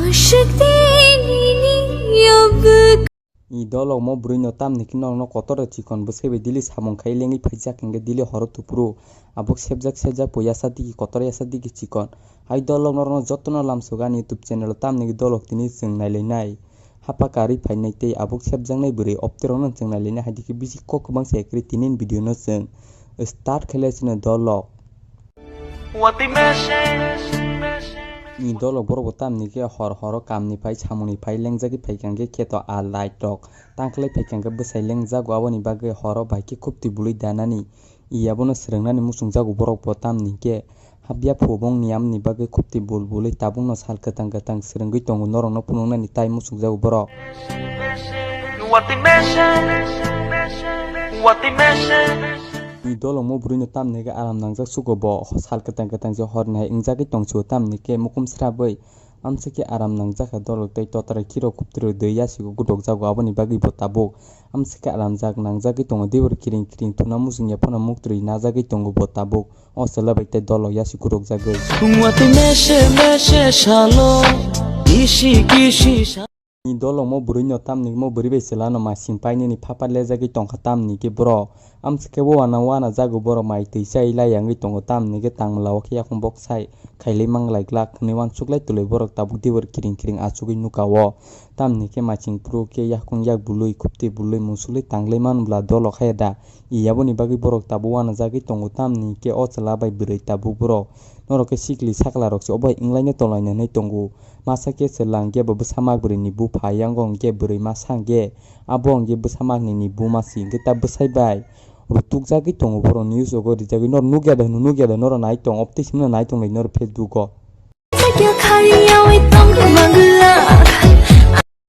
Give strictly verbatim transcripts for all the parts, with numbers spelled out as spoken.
I dolok mo bwrwi no tamni khe norok no kotor de chikon bwsai bai daily samung khai lengwi phaijak hingke daily horo tupru abuk sebjak sebjak po yasa digi kotor yasa digi chikon. Hai dolok norok no joto no lamsok ani YouTube channel o tamni khe dolok tini chwng nailainai hapa karwi phainai tei abuk sebjaknai bwrwi optirok no chwng nailainai hai digi bisi kok kwbang se kwrwi tini video no chwng start khailai chwng dolok. Ni dolok borok bo tamni khe hor horo kamni phai samungni phai lengjagwi phaikha hwnkhe kheto a light rok tangkhlai phaikha hwnkhe bwsai lengjago aboni bagwi horo bai khe khuptwi bului danani i abono swrwngnani muchungjago borok bo tamni khe habya phubong ni amni bagwi khuptwi bul bului tabukno sal kwtang kwtang swrwngwi tongo norokno phunuknani tai muchungjago borok. Ni dolong mo bwrwi no tamni khe aram nangjak sugo bo sal kwtang kwtang se hor ni hai wngjagwi tong sio tamni khe mukum srabwi amswk khe aram nangjak kha dolok tei totrai khiro kuptwrwi dwi yasigo gudok jago aboni bagwi bo tabuk amswk khe aram jak nangjagwi tongo dibor kiring kiring thuna muchung ya phano muktwrwi najagwi tongo bo tabuk o chwla bai tei dolok yasi gudok jagwi. Watwi mese mese salo kisi kisi sa- Ni dolong mo bwrwi no tamni mo bwrwi bai chwla no masing painani phapa lejagwi tongkha tamni khe borok amswk khe bo wana wana jago borok mai twi chai lai yangwi tongo tamni khe tangmwla o khe yakung bok sai khailai manglai glak hwnwi uansuk lai twlwi borok tabuk dibor kiring kiring achugwi nuka o tamni khe masing phuru khe yakung yak bului khuptwi bului musulwi tanglai manbwla dolok haya da i aboni bagwi borok tabuk wana jagwi tongo tamni khe o chwla bai bwrwi tabuk borok norok khe sikli sakla rok se obo hai wnglaino tonglaina hinwi tongo. Masa khe chwla hwnkhe bo bwsa mak bwrwi ni bupha, yango hwnkhe bwrwi masa hwnkhe abo hwnkhe bwsa mak nini buma si hwnkhe ta bwsai bai rutuk jagwi tongo borok news rogo rijagwi norok nukya da hwnwi nukya da norok nai tong optei simi nai tong lai norok Facebook o.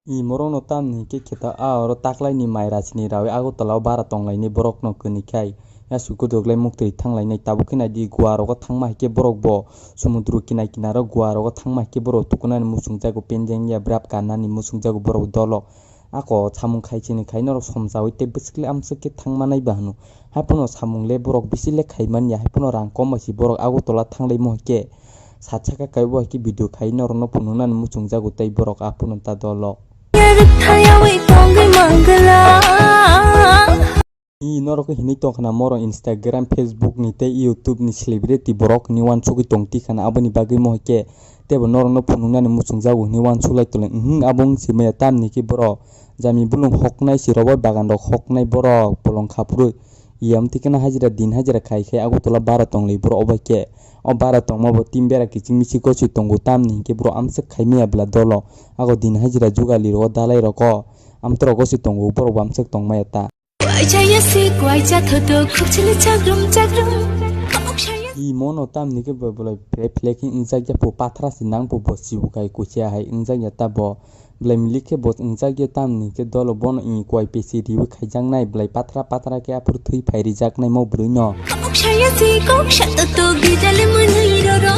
I morok no tamni hwnkhe kheto a oro taklai ni mai rachini rawi Agartala o bara tong lainai borok no kwni khai. Yasuk kuduklai muktwi thanglainai tabuk khe naidi Goa rogo thangma hai khe borok bo sumudru kinai kinaro Goa rogo thangma hai khe borok tukunani muchungjago pendeng ya brap kanani muchungjago borok dolok ako samung khai chini khai norok somjawi tei bwswk le amswk khe thangmanai ba hwno. Haiphano samung le borok bisi le khai manya haiphano rang kom bai si borok Agartala thanglaimo hai khe satsaka kaibo hai khe video khai norok no phunuknani muchungjago tei borok aphano ta dolok. Ni norok hinwi tongkhna moro Instagram, Facebook ni tei YouTube ni celebrity borok hinwi uansugwi tong tikhana aboni bagwi mohai khe teibo norok no phunuknani muchungjago hinwi uansuk lai tonglaio. Uhmm abo wng si maya tamni khe borok jami bulung hoknai si rubber bagan rok hoknai borok bolong khaphurwi yam tikhe no hajira din hajira khai khai Agartala bara tongli borok obai khe o bara tongma bo tin bera kiching michiko si tongo tamni hinkhe borok amswk khai maya bwla dolo ago din hajira jugali rok dalai rok o amtwrok o si tongo borok bo amswk tong maya ta. Waisa yasi, waisa thoto, khukchili chakrum chakrum. I mono tamni khe bo belai phle phle khe wngjak ya pho pathra se nang pho bo sibu kai kuchia hai wngjak ya ta bo belai milik khe bo wngjak ya tamni khe dolo bono i kuai pesi riwi khaijaknai belai pathra pathra khe aphuru thwi phai rijaknai mo bwrwi no. Kok saya si kok sa to to gidale mwnwi roro.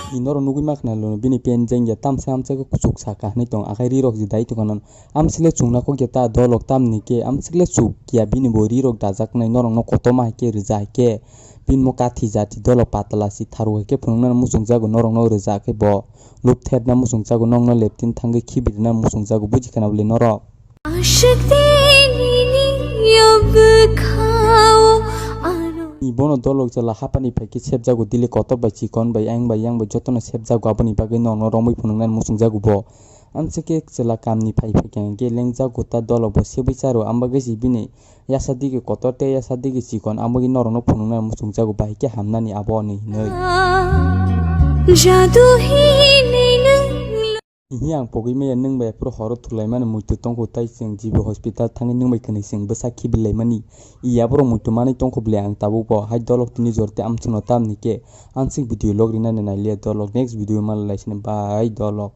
I norok nugwi makhna lono bini pen jeng ya tamsa amsa khe kuchuk saka hinwi tong akhai ri rok je dai tongkha no. Amswk le chwngna kok ya ta dolok tamni khe amswk le chuk ya bini bo ri rok dajaknai norok no kotorma hai khe rwja hai khe bini mo kathi jati dolok patla si tharu hai khe phunuknani muchungjago norok no rwja khe bo luptherna muchungjago nokno leptin thangwi khibi rwna muchungjago buji khana bwle norok. Aswk de nini yo bwkhao ano. Ni bono dolok jala hapani phaikhe sebjago dili kotor bai chikon bai ayang bai yang bai jotono sebjago aboni bagwi norokno romwi phunuknani muchungjago bo. Amswk khe chwla kamni phai phaikhe hwnkhe lengjago ta dolok bo sebwi charo, ambagwi si bini yasa digi kotor tei yasa digi chikon, ambagwi norokno phunuknani muchungjago, bahai khe hamnani abo ni hinwi. Jadu hinwi nwng. Hihi ang pogwi maya nwng bai aphuru horo thulaimani muitu tongkhu tei chwng G B hospital thangwi nwng bai kwnwi chwng bwsa khibilaimani. I aborok muitu manwi tongkhu bwle ang tabukbo hai dolok tini jor tei amchwngno tamni khe amswk video log rinani nailiya dolok next video manlai sini bye dolok.